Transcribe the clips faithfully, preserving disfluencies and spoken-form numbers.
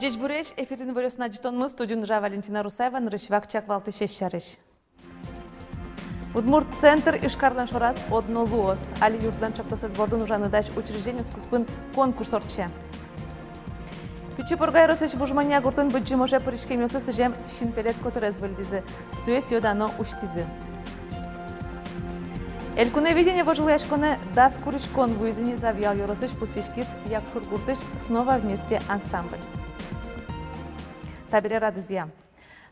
Ӟечбуресь! Эфирын «Иворъёс» адӟытонмы, студиын ужа Валентина Русаева. Нырысь вакчияк валтӥсез сярысь. Удмурт центр Ижкарлэн шораз одно луоз. Али юртлэн чактосэз бордын ужаны дась учреждениос куспын конкурс ортче. Пичи Пурга ёросысь Вуж Манья гуртын Быдӟым оже пыриськемъёслы сӥзем синпелет котырез выльдӥзы. Сое сӥё-дано усьтӥзы. «Элькуновидение» вожвылъяськонэ дас куриськон вуиз ини. Завьял ёросысь пусйиськиз Якшур гуртысь «Снова вместе» ансамбль. Табере радызъя.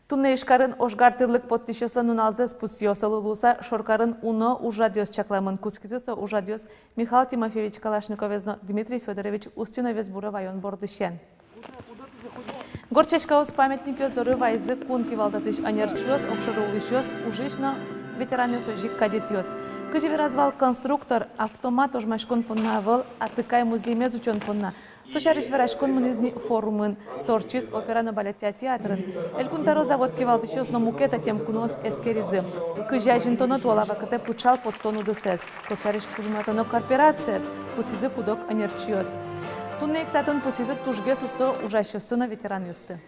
Туннэ Ижкарын ожгар тӥрлык поттӥсьёслэн нуналзэс пусйо. Солы луыса шоркарын уно ужрадъёс чакламын. Кутскизы со ужрадъёс Михаил Тимофеевич Калашниковез но Дмитрий Фёдорович Устиновез буре ваён бордысен. Горд сяськаос памятникъёс доры вайизы кун кивалтэтысь ӧнерчиос, огшоры улӥсьёс, ужысь но ветеранъёс, озьы ик кадетъёс. Кызьы вераз вал конструктор, автомат ожмаськон понна ӧвӧл, а атыкай музъемез утён понна. Со сярысь вераськон мынӥз ни форумын. Со ортчиз опера но балет театрын. Элькун тӧро, завод кивалтӥсьёс но мукет ӧтем куноос эскеризы, кызьы азинтоно туала вакытэ пыӵал поттон удысэз. Со сярысь кужмоятоно кооперациез, пусйизы куд-ог ӧнерчиос. Туннэ ик татын пусйизы тужгес усто ужасьёсты но ветеранъёсты.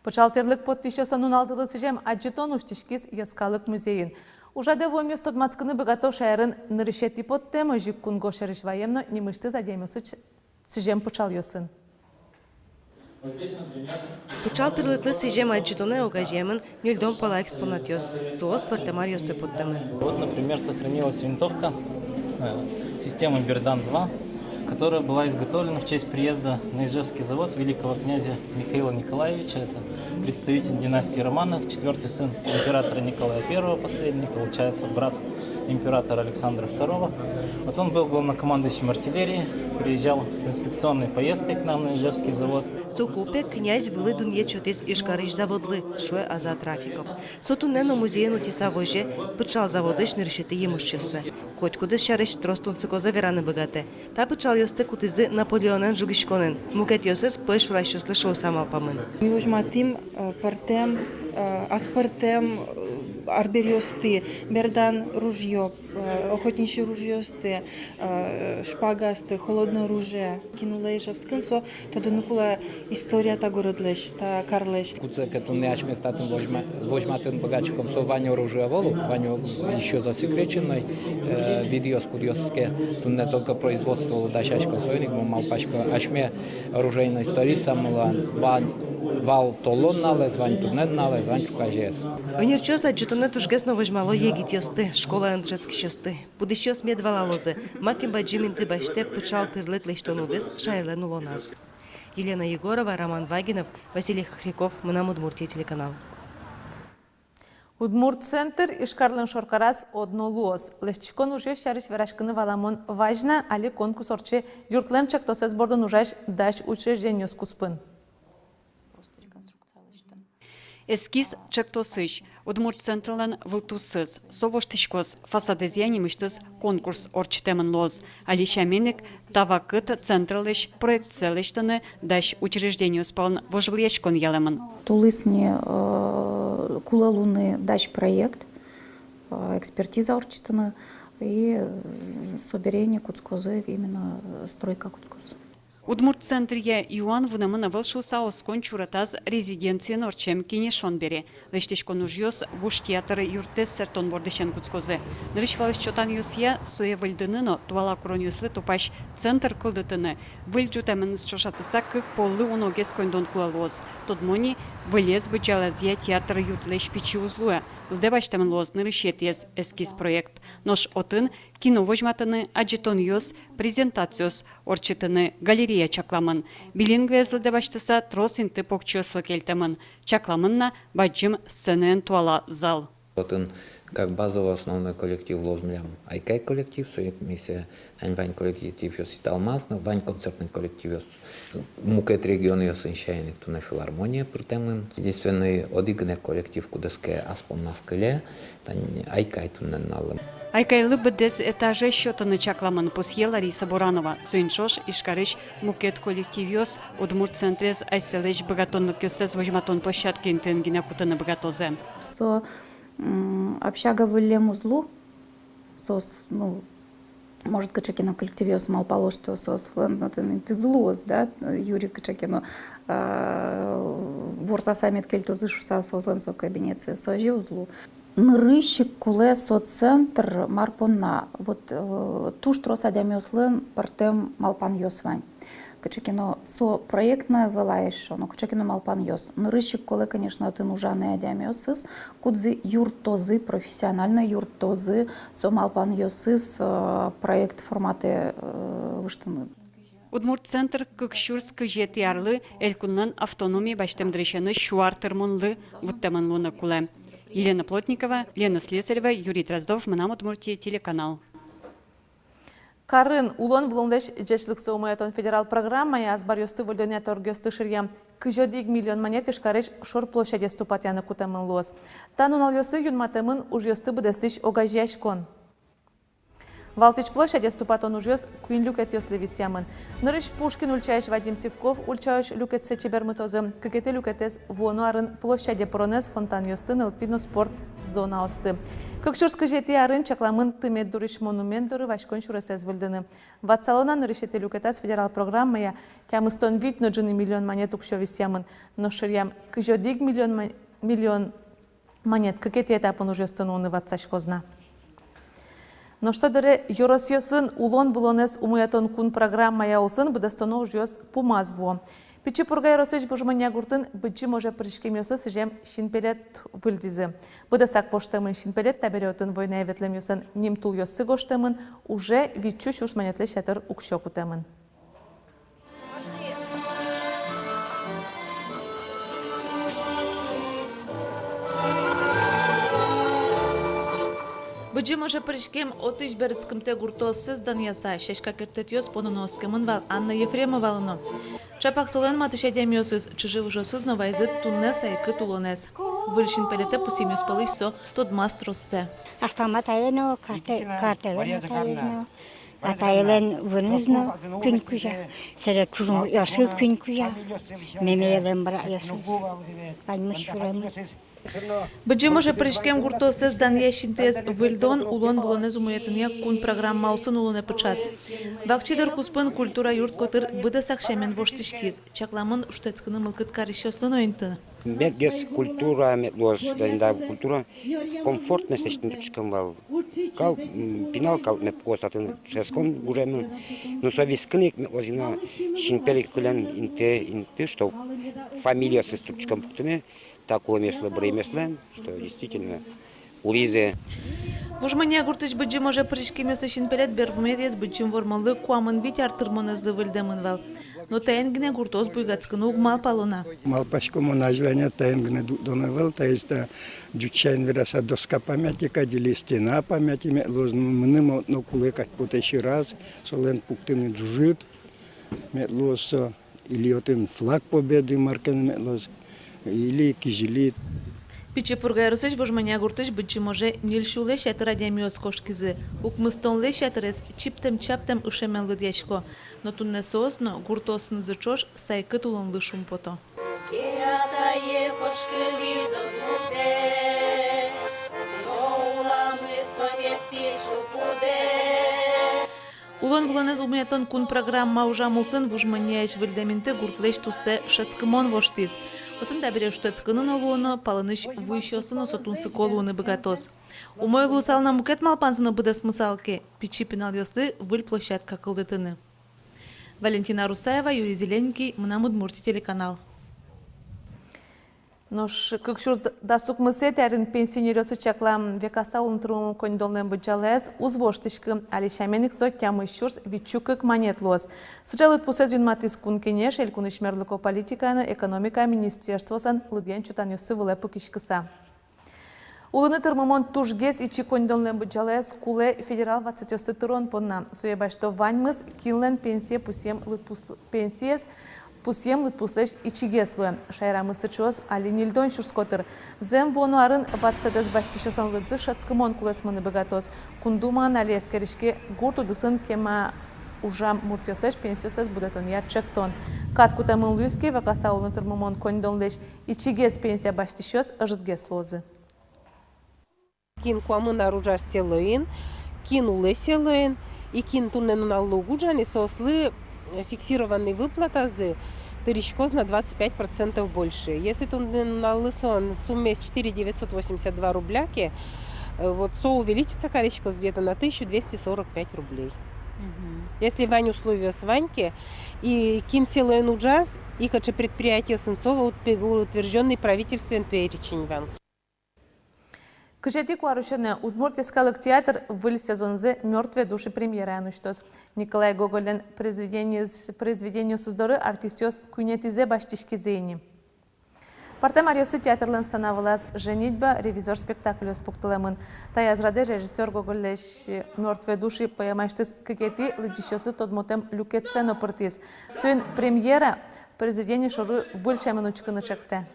Пыӵал тӥрлык поттӥсьёслэн нуналзылы сӥзем адӟытон усьтӥськиз Йӧскалык музейын. Ужрадэ вуэмъёс тодматскыны быгато шаерын нырысетӥ поттэм, озьы ик кунгож сьӧрысь ваем но нимысьтыз адямиослы сӥзем пыӵалъёсын. Пыӵал тӥрлыклы сӥзем адӟытонэ огазеямын ньыльдон пала экспонатъёс, соос пӧртэм аръёсы поттэмын. Вот, например, сохранилась винтовка, э, системы Бердан два, которая была изготовлена в честь приезда на Ижевский завод великого князя Михаила Николаевича. Это представитель династии Романовых, четвёртый сын императора Николая Первого, последний, получается, брат императора Александра Второго. Вот он был главнокомандующим артиллерии, приезжал с инспекционной поездкой к нам на Ижевский завод. Со копия князь вылӥ дунъет сётӥз Ижкарысь заводлы, шуэ Азат Рафиков. Со туннэ но музейын утиса возе пыӵал заводысь нырысетӥ емышъёссэ. Котькудӥз сярысь трос тунсыкозэ вераны быгатэ. Та пыӵалъёсты кутӥзы Наполеонэн жугиськонын, мукетъёсыз пӧйшурасьёслы шуыса малпамын. Ми возьматӥм, э, пӧртэм, э, аспӧртэм, э, арбериосты, бердан ружьё, э, охотничье ружьёсты, э, шпагаосты, холодное оружие. Кин улэ Ижевскын, со тодыны кулэ история та городлэсь, та карлэсь. Кудзэ ке туннэ асьмеос татын возьма-, возьматыны быгатӥськом, со вань оружие ӧвӧл ук, вань о-, ещё засекреченной, э, видъёс, кудъёсыз ке туннэ только производстволы дасясько. Соин ик мон малпасько, асьме оружейной столицамылэн вань, вал толон налэз, вань туннэ налэз, вань ӵуказеез. Ӧнерчиос адӟытонэ тужгес но возьмало егитъёсты, школаын дышетскисьёсты. Будӥсьёс мед валалозы, макем бадӟым инты басьтэ пыӵал тӥрлык лэсьтон удыс шаерлэн улоназ. Елена Егорова, Роман Вагинов, Василий Хохряков, «Мынам Удмуртие» телеканал. Удмурт центр Ижкарлэн шоркараз одно луоз. Лэсьтӥськон ужъёс сярысь вераськыны валамон вазь на. Али конкурс ортче юртлэн чактосэз бордын ужась дась учреждениос куспын. Эскиз чактосысь, удмурт центрлэн вылтусыз. Со воштӥськоз, фасадэзъя нимысьтыз конкурс ортчытэмын луоз. Али сямен ик, та вакыт центрлэсь проектсэ лэсьтыны дась учреждениос пӧлын вожвылъяськон ялэмын. Тулыс ни, э, кулэ луыны дась проект, э, экспертиза ортчытыны, и, э, собере ни кутскозы, именно, э, стройка кутскоз. Удмурт центръя юан вунэмын ӧвӧл шуыса, оскон чуратаз резиденциын ортчем кенешон бере. Лэсьтӥськон ужъёс Вуж театр юртэз сэртон бордысен кутскозы. Нырысь валысь чотанъёсъя, сое выльдыны но туала куронъёслы тупась центр кылдытыны выль ӝутэмын ӵошатыса кык поллы уногес коньдон кулэ луоз. Тодмо ни, вылез быдӟалазъя театр юртлэсь пичи уз луэ. Лыдэ басьтэмын луоз нырысетӥез эскиз проект. Нош отын кино возьматыны, адӟытонъёс, презентациос ортчытыны галерея чакламын. Билингвэз лыдэ басьтыса, трос инты покчиослы кельтэмын. Чакламын на бадӟым сценаен туала зал. Отын как базовый основной коллектив луоз милям «Айкай» коллектив, соин ик ми сое, тань вань коллективъёс италмаз но, вань концертный коллективъёс мукет регионъёсын, сямен ик туннэ филармония пыртэмын. Единственный одӥг гинэ коллектив, кудӥз ке ас понназ кыле, тань «Айкай» туннэ нуналлы. «Айкайлы» быдэс этажез сётыны чакламын, пусъе Лариса Буранова. Соин ӵош Ижкарысь мукет коллективъёс удмурт центрез асьсэлэсь быгатонлыкъёссэс возьматон площадкаын гинэ кутыны быгатозы. Со, м, общага выллем уз лу, соос, ну, Может, кыӵе ке но коллективъёс малпало, что соослэн отын интызы луоз, да, юри кыӵе ке но, а, ворсаса мед кельтозы шуса, соослэн со кабинетсы, со озьы уз лу. Нырысь ик кулэ со центр мар понна, вот, э, туж трос адямиослэн пӧртэм малпанъёс вань. Кыӵе ке но со проектной вылаесь шуоно, кыӵе ке но малпанъёс. Нырысь ик кулэ, конечно, отын ужаны адямиосыз, кудзы юрттозы, профессионально юрттозы со малпанъёсыз, э, проект форматэ, э, выжтыны. Удмурт центр кык сюрс кызетӥ арлы Элькунлэн автономи басьтэм дырысеныз сю ар тырмонлы вуттэмын луыны кулэ. Елена Плотникова, Лена Слесарева, Юрий Дроздов, «Мынам Удмуртие» телеканал. Карын улон-вылонлэсь ӟечлыксэ умоятон федерал программая азбаръёсты выльдонъя торгъёсты шыръям кызь одӥг миллион манет Ижкарысь шор площадез тупатъяны кутэмын луоз. Та нуналъёсы юнматэмын ужъёсты быдэстӥсь огазеяськон. Валтӥсь площадез тупатон ужъёс куинь люкетъёслы висъямын. Нырысь Пушкин ульчаысь Вадим Сивков ульчаозь люкетсэ чебермытозы, кыкетӥ люкетэз вуоно арын площаде пыронэз, фонтанъёсты, нылпи но спорт зонаосты. Кык сюрс кызетӥ арын чакламын Тымет дурысь монумент доры васькон сюресэз выльдыны. Ватсалом на, нырысетӥ люкетаз федерал программая тямыстон вить но ӝыны миллион манет уксё висъямын, но шыръям кызь одӥг миллион ма-, миллион манет кыкетӥ этапын ужъёсты нуыны ватсаськоз на. Нош со дыре ёросъёсын улон-вылонэз умоятон кун программая улсын быдэстоно ужъёс пумаз вуо. Пичи Пурга ёросысь Вуж Монья гуртын Быдӟым оже пыриськемъёслы сӥзем синпелет выльдӥзы. Быдэсак воштэмын синпелет, табере отын войнае ветлэмъёслэн нимтулъёссы гожтэмын, уже витьсю сюрс манетлэсь ятыр уксё кутэмын. Быдӟым оже пыриськем отысь берытскымтэ гуртоссэс данъяса, сяська керттэтъёс поныны оскемын вал Анна Ефремовалы но. Чапак солэн матысь адямиосыз, чыжы-выжыосыз но вайизы туннэ сайкыт улонэз. Выль синпелетэ пусъемъёс пӧлысь со тодмаз троссэ. Астам атае но, карте-, картэлэн атаез но. Атаелэн выныз но куинь кузя, сэре чужымъёсы куинь кузя, мемеелэн братъёсыз, ваньмыз сюремын. Быдӟым оже пыриськем гуртоссэс данъясь интыез выльдон улон-вылонэз умоятонъя кун программа улсын улонэ пыӵаз. Вакчи дыр куспын культура юрт котыр быдэсак сямен воштӥськиз. Чакламын шутэтскыны мылкыд карисьёслы но инты. Бергес культура мед луоз, да, да, культура комфортность лэсьтыны турттӥськом вал. Кал-, м, пинал калык мед пукоз татын, дышетскон гужемын. Но со вискын ик мед луоз ини синпель кыллен инты, инты, что фамилиосыз турттӥськом пуктыны та кулэмъёслы, быръемъёслэн, что действительно улӥзы. Вуж Монья гуртысь Быдӟым оже пыриськемъёслы синпелет берпуметӥез Быдӟым Вормонлы куамын вить ар тырмонэзлы выльдэмын вал. Но таин гинэ гуртоос буйгатскыны уг малпало на. Малпасько, мон азьланяз таин гинэ дугдоно ӧвӧл, таиз та ӟуч сямен вераса доска памяти кадь или стена памяти мед луоз, но мыным одно кулэ кадь потэ сьӧраз, солэн пуктыны ӝужыт мед луоз со. Или отын флаг Победы мар ке но мед луоз, или кизили. Пичи Пурга ёросысь Вуж Монья гуртысь Быдӟым оже ньыль сюлэсь ятыр адямиос кошкизы. Укмыстонлэсь ятырез чиптэм-чаптэм ышемен лыдъясько. Но туннэ соос но, гуртоосынызы ӵош, сайкыт улонлы шумпото. Ке атае кошкылӥз уз муртэ, но уламы со мертӥз шуг-секытэ. Улон-вылонэз умоятон кун программа ужам улсын Вуж Моньяысь выльдэм инты гуртлэсь туссэ шӧдскымон воштӥз. Отын табере шутэтскыны но луоно, палэнысь вуисьёслы но со тунсыко луыны быгатоз. Умой луысал на, мукет малпанзы но быдэсмысал ке, пичи пиналъёслы выль площадка кылдытыны. Валентина Русаева, Юрий Зеленский, «Мынам Удмуртие» телеканал. Нош кык сюрс дас укмысэтӥ арын пенсионеръёслы чаклам векаса улыны тырмымон коньдонлэн быдӟалаез уз воштӥськы, али сямен ик со тямыс сюрс витьсю кык манет луоз. Сыӵе лыдпусэз юнматӥз Кун Кенеш, Элькунысь мерлыко политикая но экономикая министерствоослэн лыдъян-чотанъёссы вылэ пыкиськыса. Улыны тырмымон тужгес ичи коньдонлэн быдӟалаез кулэ федерал ватсэтъёсты тырон понна. Сое басьто ваньмыз, кинлэн пенсие пусъем лыдпус-, пенсиез пусъем лыдпуслэсь ичигес луэ. Шаерамы сыӵеос али ньыльдон сюрс котыр. Зэм, вуоно арын ватсэтэз басьтӥсьёслэн лыдзы шӧдскымон кулэсмыны быгатоз. Кун Думаын али эскериське гурт удысын кема ужам муртъёслэсь пенсиоссэс будэтонъя ӵектон. Кат кутэмын луиз ке, векаса улыны тырмымон коньдонлэсь ичигес пенсия басьтӥсьёс ӧжытгес луозы. Кин куамын ар ужаз селоын, кин улэ селоын, И кин туннэ нуналлы уг ужа ни, соослы, э, фиксированный выплатазы тыриськоз на двадцать пять процентов больше. Если туннэ нуналлы солэн суммаез четыре девятьсот восемьдесят два рубля ке, э, вот со увеличиться кариськоз где-то на тысячу двести сорок пять рублей. Мгм. Если вань условиос вань ке, и кин селоын ужаз, и кыӵе предприятиосын, со вот пе-, утверждённый правительствоен перечень вань. Кызетӥ куарусёнэ Удмурт йӧскалык театр выль сезонзэ «Мёртвые души» премьераен усьтоз. Николай Гогольлэн произведениос-, произведениосыз доры артистъёс куинетӥзэ басьтӥськизы ини. Пӧртэм аръёсы театрлэн сцена вылаз «Женитьба», «Ревизор» спектакльёс пуктылэмын. Таяз радэ режиссёр Гогольлэсь «Мёртвые души» поэмаысьтыз кыкетӥ лыдӟисьёслы тодмотэм люкетсэ но пыртӥз. Соин премьера произведение шоры выль сямен учкыны чектэ.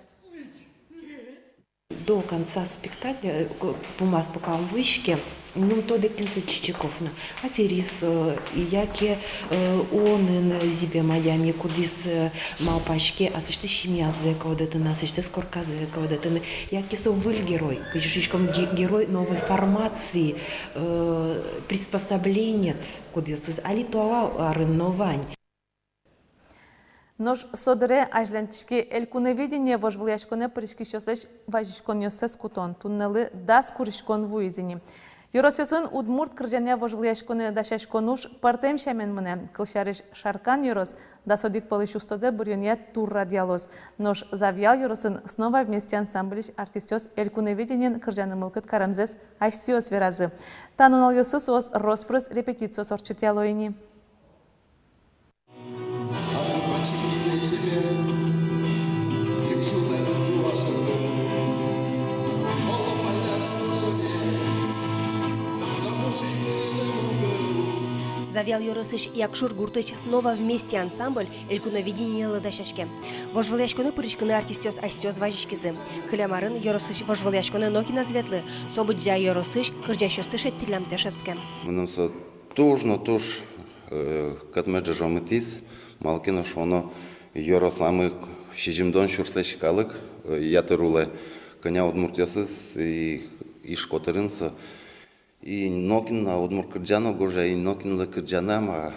До конца спектакля, э, к-, пумаз пока ум вуиське, ну, тодэ, кин со Чичиков на. Аферист, э, яке, э, улонын, э, зӥбем адями, кудӥз, э, малпаське аслэсьтыз семьязэ ке вадьтыны, аслэсьтыз корказэ ке вадьтыны, яке со выль герой, кызьы шуиськом, ге-, герой новой формации, э, приспособленец, кудъёсыз али туала арын но вань. Нош со дыре азьланьтӥське «Элькуновидение» вожвылъяськонэ пыриськисьёслэсь вазиськонъёссэс кутон. Туннэлы дас куриськон вуиз ини. Ёросъёсын удмурт кырӟанъя вожвылъяськонэ дасяськон уж пӧртэм сямен мынэ. Кылсярысь, Шаркан ёрос дас одӥг пӧлысь устозэ быръёнъя тур радъялоз. Нош Завьял ёросын «Снова вместе» ансамбльысь артистъёс «Элькуновидениен» кырӟаны мылкыд каремзэс асьсэос веразы. Та нуналъёсы соос рос-прос репетициос ортчытъяло ини. Завьял ёросысь Якшур гуртысь «Снова вместе» ансамбль «Элькуновидениелы» дасяське. Вожвылъяськонэ пыриськыны артистъёс асьсэос вазиськизы. Кылем арын ёросысь вожвылъяськонэ нокинэз ветлы, со Быдӟа ёросысь кырӟасьёсты шедьтӥллямтэ шӧдске. Мыным со туж но туж, э, кӧтме ӝожомытӥз, малы ке но шуоно ёросамы сизьымдон сюрслэсь калык, э, ятыр улэ, кӧня удмуртъёсыз и, и котырын со. И нокин на удмурт кырӟан уг гожа, и нокинлы кырӟаны ӧм а.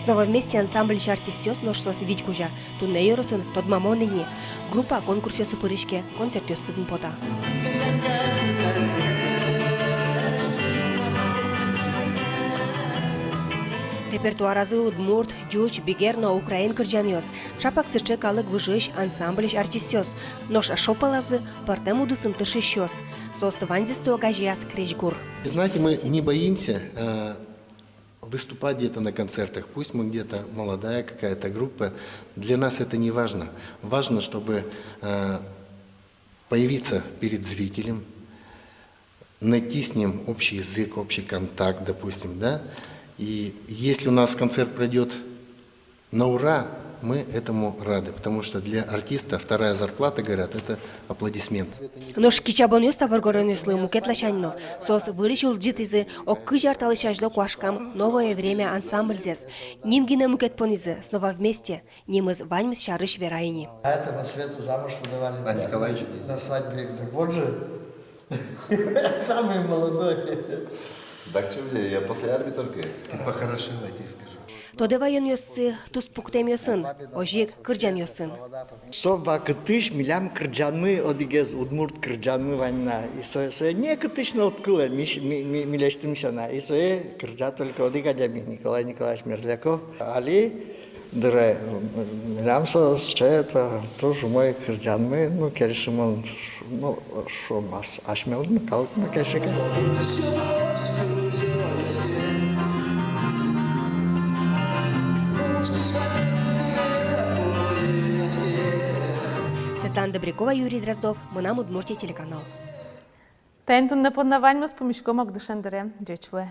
«Снова вместе» ансамбльысь артистъёс, нош соос вить кузя, туннэ ёросын тодмамон ини. Группа конкурсъёсы пыриське, концертъёсын пота. Репертуаразы удмурт, ӟуч, бигер но украин кырӟанъёс. Чапак сыӵе калык выжыысь ансамбльысь артистъёс. Нош шо пӧлазы пӧртэм удысын тыршисьёс. Соосты ваньзэсты огазеяз крезьгур. Знаете, мы не боимся, э, выступать где-то на концертах, пусть мы где-то молодая какая-то группа, для нас это не важно. Важно, чтобы, э, появиться перед зрителем, найти с ним общий язык, общий контакт, допустим, да. И если у нас концерт пройдёт на ура, мы этому рады, потому что для артиста вторая зарплата, говорят, это аплодисмент. Нош кичабонъёс та воргоронъёслы мукет ласянь но. Соос выльысь улӟытӥзы ог кызь ар талэсь азьло куашкам «Новое время» ансамбльзэс. Ним гинэ мукет понӥзы, «Снова вместе». Нимыз ваньмыз сярысь вера ини. А это на Свету замуж выдавали. А Николаевич? На свадьбе. Да вот же. Самый молодой. Так чё, бля, я после армии только. Ты похорошел, я тебе скажу. Тодэ ваёнъёссы туспуктэмъёсын, озьы ик кырӟанъёсын. Со вакытысь милям кырӟанмы одӥгез, удмурт кырӟанмы вань на. И со, со некытысь но уд кылэ, миш-, ми-, ми-, милесьтым сяна. И сое кырӟа только одӥг адями, Николай Николаевич Мерзляков. Али дыре, м, милям со, сыӵе, это, туж умой кырӟанмы, ну, кельшымон, ш-, ну, шуом, ас-, асьмелы но, калыклы но кельше ке. Светлана Добрякова, Юрий Дроздов, «Мынам Удмуртие» телеканал. Таин туннэ понна ваньмыз, пумиськом ог дышем дыре. Ӟеч луэ.